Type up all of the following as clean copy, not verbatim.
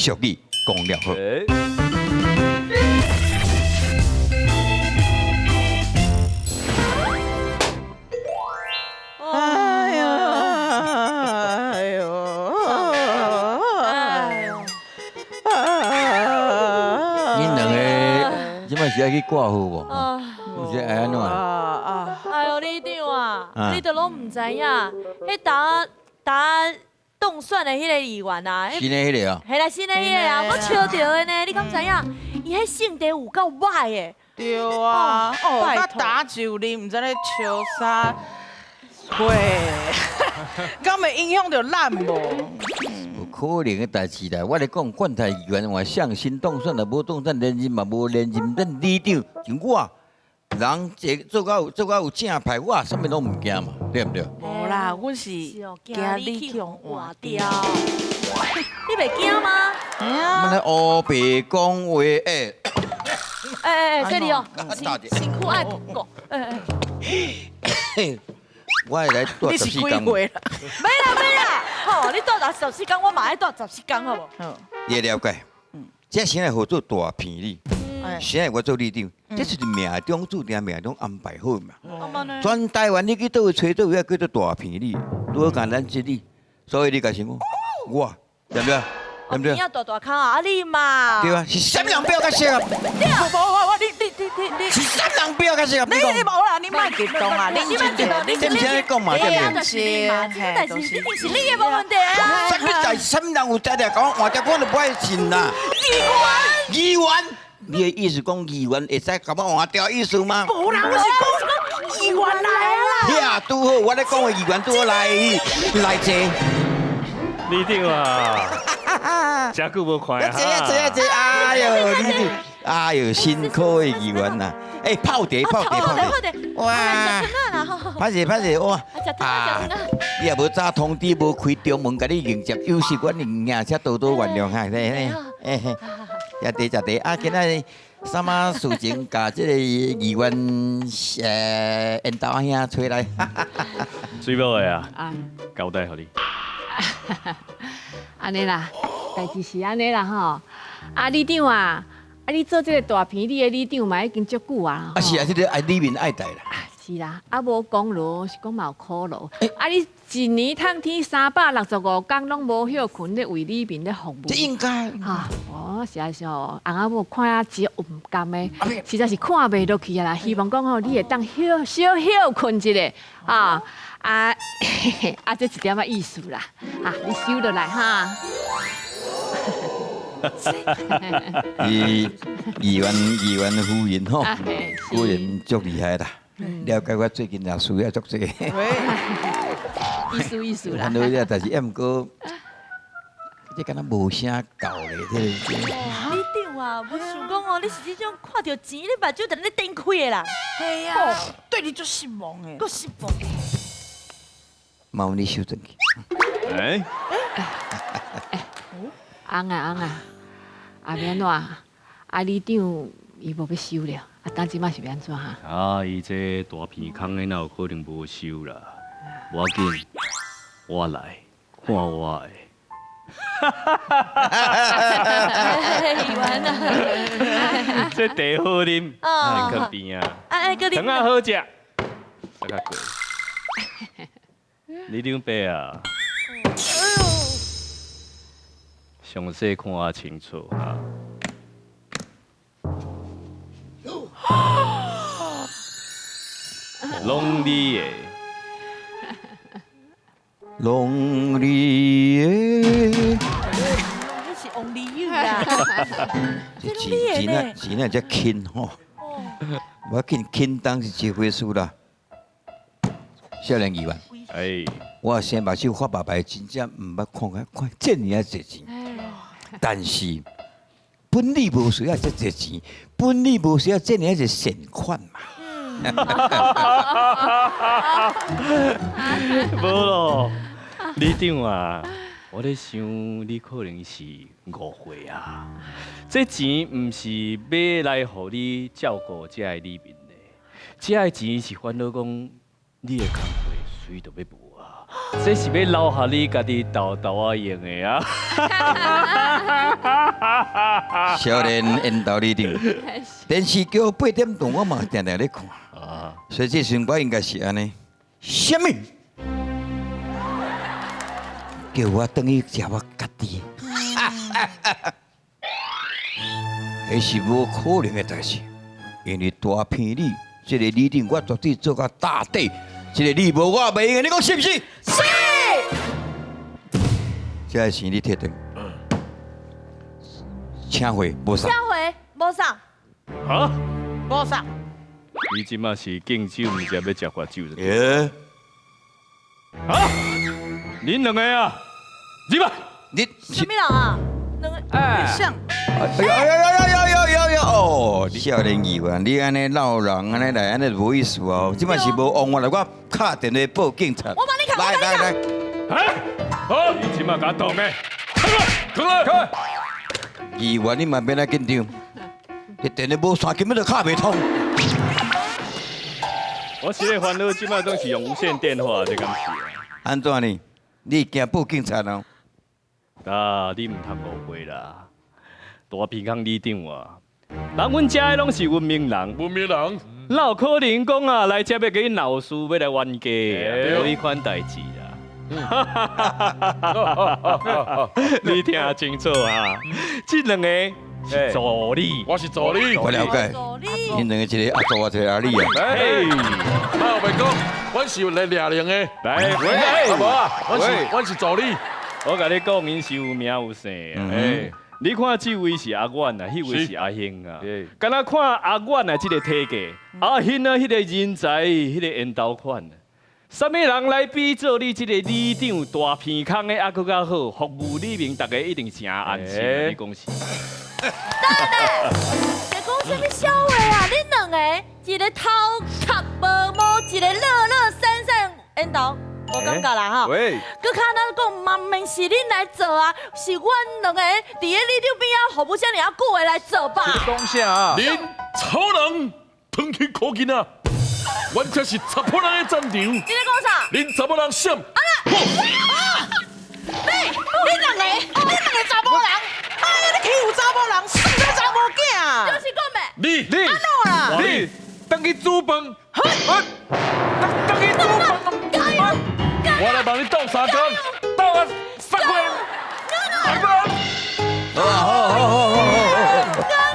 俗語講了好。哎呦，哎呦，哎呦，恁兩个這擺是愛去掛號無？是愛按怎？啊！哎呦，里長啊，你都攏毋知影，彼當當當選的彼个議員啊，新的彼个啊？係啦，新的彼个啊，我笑著的呢，你敢知影？伊彼性地有夠歹的。對啊，哦，佮打酒啉，毋知咧笑啥。會，敢會影響著咱無？無可能的代誌啦！我咧講，縣台議員換上新當選，若無當選連任嘛無連任，咱里長像我，人這做到有正派，我啥物攏毋驚嘛，對毋對？無啦，阮是驚你去予換掉。你袂驚嗎？我咧烏白講話，欸！欸欸欸，這裡哦，辛苦愛講，欸欸。我會來蹛十四工。沒啦沒啦，吼！你蹛14工，我嘛愛蹛十四工，好無？你會了解，這啥會號做大鼻里？啥會我做里長？這是命中注定，命中安排好嘛。全台灣你去佗位揣佗位叫做大鼻里，拄好共咱這裡，所以你共想講，我對毋對？對毋對？大大空啊，啊你嘛？對啊，是啥物人比我較適合？無無無，你你你你你是啥物人比我較適合？你你無啦，你莫激動啊！你你莫激動，你這毋是按呢講嘛？對毋對？是你嘛？這代誌一定是你的無問題啊！啥物代誌？啥物人有才調共我換掉，我就無愛信啦。議員，議員，你的意思講議員會使共我換掉意思嗎？無啦，我是講議員來啦。遐拄好，我咧講的議員拄好來來坐。里長啊，誠久無看啊！坐啊坐啊坐！哎呦，里長，哎呦，辛苦的議員呐！欸，泡茶泡茶泡茶！哇！歹勢歹勢哇！啊！你也無早通知，無開中門，共你迎接，有時阮迎車多多原諒哈！嘿嘿，食茶食茶啊！今仔日啥物事情，共這个議員緣投仔兄揣來？水某的啊，交代予你。按呢啦，代誌是按呢啦吼。啊，里長啊，啊你做這个大鼻里的里長嘛已經足久啊。啊是啊，這个愛里民愛戴啦。是啦，啊無功勞是講嘛有苦勞。啊你一年趁天365工攏無歇睏咧為里民咧服務。這應該。哈，我實在是吼，翁仔某看啊真毋甘的，實在是看袂落去啊啦。希望講吼，你會當歇小歇睏一下啊。啊，啊，這一點仔意思啦，啊，你收落來哈。伊議員夫人吼，夫人足厲害啦，了解我最近也需要足濟。意思意思啦。煩惱這代誌，毋過這敢若無啥夠咧，這個。里長啊，無想講哦，你是這種看著錢，你目睭就咧瞪開的啦。係啊，對你足失望的。閣失望。麻煩你收轉去。欸？翁啊翁啊，啊欲按怎？啊里長伊無欲收了，啊當這擺是欲按怎哈？啊，伊這大鼻空的，哪有可能無收啦？無要緊，我來看我的。這茶好啉，咱囥邊啊。糖仔好食，再較過。里長伯啊，詳細看啊清楚啊！攏你的，攏你的，彼是 Only you 啦。這錢錢啊錢啊，遮輕吼，無要緊，輕重是一回事啦。少年議員，哎，我生目睭發白白，真正毋捌看過看這爾仔濟錢。但是本里無需要這濟錢，本里無需要這爾仔濟善款嘛。無咯，里長啊，我咧想你可能是誤會啊。這錢毋是買來予你照顧這个里民的，這个錢是煩惱講你的工課隨就欲無啊，這是欲留予你家己沓沓仔用的啊！少年緣投里長，電視劇8點檔我嘛定定咧看，所以這時陣我應該是按呢。啥物？叫我轉去食我家己，彼是無可能的代誌，因為大鼻里這个里長我絕對做到大底，這个你無我袂用的，你講是毋是？是。這个錢你提轉，請回無送。請回無送。啊？無送。你這馬是敬酒，毋是欲食罰酒就對。耶！啊！恁兩个啊，入來。你啥物人啊？兩个。哎。像。哎呀呀呀呀呀呀呀！哦，少年議員，你按呢鬧人，按呢來，按呢無意思哦。這馬是無王法來，我敲電話報警察。我幫你敲，來來來。哎，好，你這馬共我動的，開來，開來。議員，你嘛免來緊張，這電話無線，根本就敲袂通。我是咧煩惱，這馬攏是用無線電話，這敢是啊？按怎呢？你驚報警察哦？啊，你毋通誤會啦！大鼻孔里長啊，人阮遮的攏是文明人，文明人，哪有可能講啊？來這欲共你鬧事，欲來冤家，無彼款代誌啦！你聽清楚啊！這兩个是助理，我是助理，我了解。恁兩个一个阿助，一个阿理啊。哎，那我袂講，阮是來掠人的。來，喂，阿無啊，阮是助理。我共你講，𪜶是有名有姓的。哎，你看這位是阿遠啊，彼位是阿興啊。敢若看阿遠啊，這个體格，阿興啊，彼个人才，彼个緣投款。啥物人來比做你這个里長大鼻孔的，猶閣較好，服務里民，大家一定誠安心。你講是？等等，在講啥物笑話啊？恁兩个，一个頭殼無毛，一个落落散散，緣投，無感覺啦吼。喂，閣較咱講嘛，毋是恁來做啊，是阮兩个佇咧里長邊仔服務遮爾仔久的來做吧。講啥啊？恁醜人，轉去苦囡仔，阮這是查埔人的戰場。你咧講啥？恁查某人閃。啊！你兩个查某人，哎呀，你欺負查某人，算做查某囝。就是講咩？你你按怎啦？你轉去煮飯，轉去煮飯。加油！我來幫你鬥相共，鬥啊三回。好啊，好好好好好好。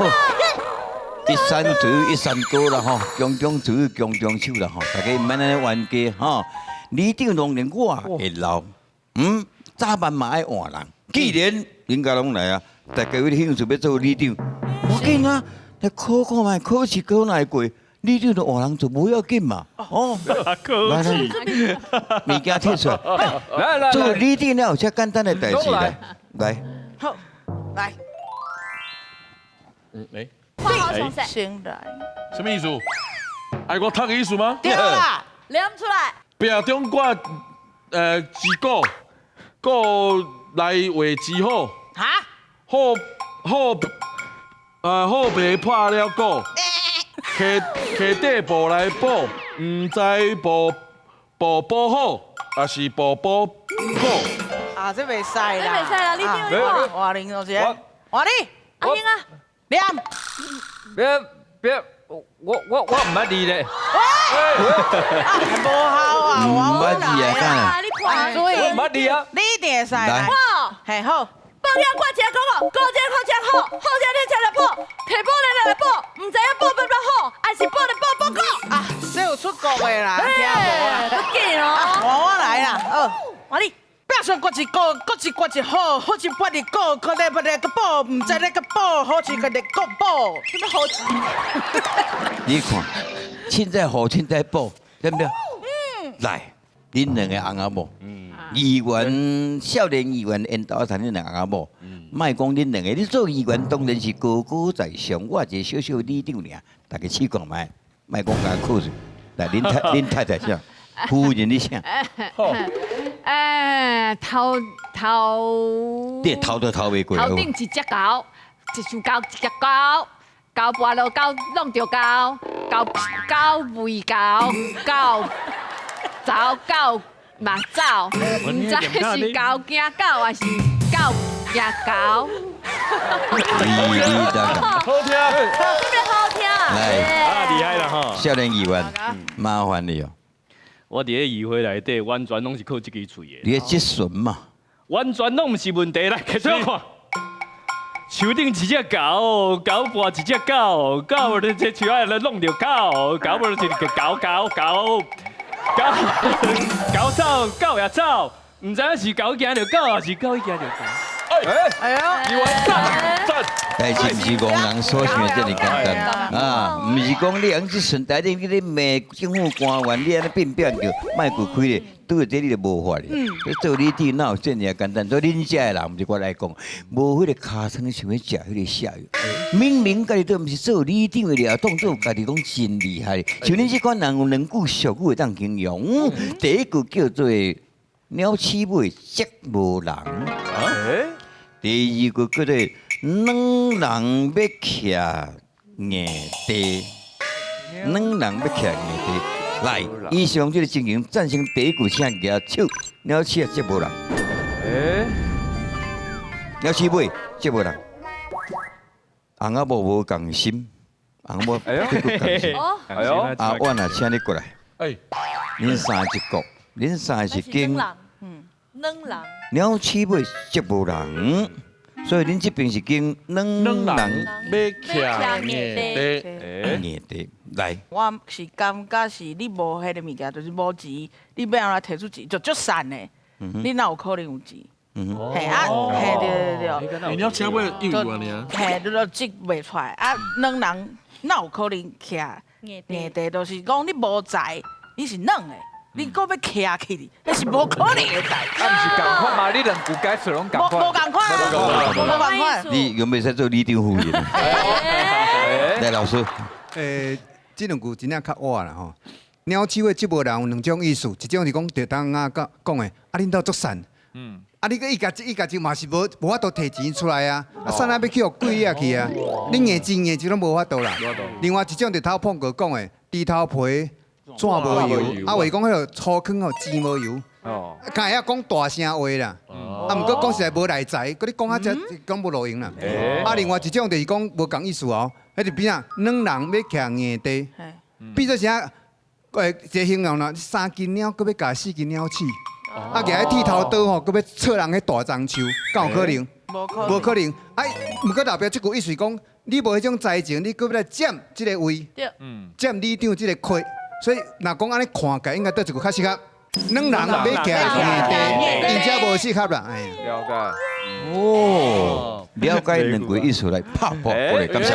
一山除一山高啦吼，強中除強中手啦吼，大家毋免按呢冤家吼。里長當然我會老，嗯，早晚嘛愛換人。既然恁家攏來啊，大家有興趣欲做里長，無要緊啊，來考看覓，考試考哪會過，里長就換人做無要緊嘛。哦，來來，物件提出來，來來，做里長哪有遮簡單的代誌來？來，好，來。嗯，來。先來。什麼意思？愛我讀的意思嗎？對啦，念出來。壁中掛一鼓，鼓內畫之好。哈？好好好袂破了鼓，摕摕底布來補，毋知布布補好，抑是布補鼓。啊，這袂使啦。這袂使啦，你點看？換你就是，換你。阿興啊，念。別別，我毋捌字咧。喂，無效啊，毋捌字啊，你看，我毋捌字啊，你一定會使來。嘿好。報了掛一个講無，掛一個好一個好，好一個一個補，提補來來補，毋知影補不補好，還是補來補補鼓。啊，這有出國的啦，聽無啦？不緊哦。換我來啦，好，換你。壁上掛一鼓，鼓一掛一好，好一掛一鼓，鼓來不來個補，毋知咧個補，好是個咧個補。什麼好？你看，凊彩好，凊彩補，對不對？嗯。來，恁兩个翁仔某，議員少年議員緣投趁恁兩个翁仔某，莫講恁兩个，你做議員當然是高高在上，我一个小小里長爾，大家試看覓，莫講共考試。來，恁太太請，夫人你請。哎，頭頭，你頭都頭袂過。頭頂一隻狗，一隻狗，一隻狗，狗跋落狗弄著狗，狗狗袂狗，狗走狗嘛走，毋知是猴驚狗，還是狗驚猴？你你得好聽，特別好聽。來啊，厲害啦吼！少年議員，麻煩你哦，我佇咧議會內底，完全攏是靠這支喙的，你的質詢嘛，完全攏毋是問題。來，繼續看。樹頂一隻狗，狗跋一隻狗，狗咧這樹仔咧弄著狗，狗無就是個狗狗狗狗狗走，狗也走，毋知影是狗驚著狗，還是狗驚著狗。哎呀，議員讚讚。代誌毋是戇人所想的這麼簡單啊！毋是講你用這順台頂去咧罵政府官員，你按呢變變叫，莫過開咧，拄著這你就無法咧。你做里長哪有這爾簡單？做恁遮的人，毋是我來講，無彼个尻川想欲食彼个痟藥。明明家己都毋是做里長的了，當做家己講真厲害。像恁這款人有兩句俗語會當形容，第一句叫做鳥鼠尾則無人，第二句叫做軟人欲徛硬地，軟人欲徛硬地。來，以上這个情形，贊成第一句，請舉手。鳥鼠啊，則無人。鳥鼠尾則無人。翁仔某無仝心，翁仔某這句仝心。哎呦，阿婉啊，請你過來。哎，恁三一國，恁三是經軟人，鳥鼠尾則無人，所以恁這邊是經軟人欲徛硬地，硬地來。我是感覺是你無彼个物件，就是無錢，你欲按怎提出錢，就足散的。你哪有可能有錢？嘿啊，嘿對對對。你鳥鼠尾一有爾。嘿，你都織袂出來啊！軟人哪有可能徛硬地？就是講你無才，你是軟的，你閣欲徛起來，彼是無可能的代誌。啊，毋是仝款嗎？你兩句解釋攏仝款。無仝款，無仝款。你有沒有做里長夫人？來，老師。這兩句真正較倚啦吼。鳥鼠尾則無人有兩種意思，一種是講就當仔講講的，啊恁兜足散，啊你閣伊家伊家己嘛是無無法度提錢出來啊，啊散啊欲去予鬼掠去啊，你硬錢硬錢攏無法度啦。另外一種就頭碰過講的，豬頭皮紙無油，啊話講彼个粗糠吼錢無油，敢會曉講大聲話啦，啊毋過講實在無內在，閣你講啊這講無路用啦。啊另外一種就是講無仝意思哦，彼就變啊軟人欲徛硬地，變做啥？一个形容啦，三斤鳥閣欲共四斤鳥鼠，啊，舉彼剃頭刀吼，閣欲戳人彼大樟樹，敢有可能？無可能。啊，毋過後壁這句意思講，你無彼種才情，你閣欲來佔這个位，佔里長這个缺，所以若講按呢看起來，應該佗一句較適合。軟人欲徛硬地，𪜶遮無適合啦。哎。了解。哦，了解兩句意思來拍破過來，感謝。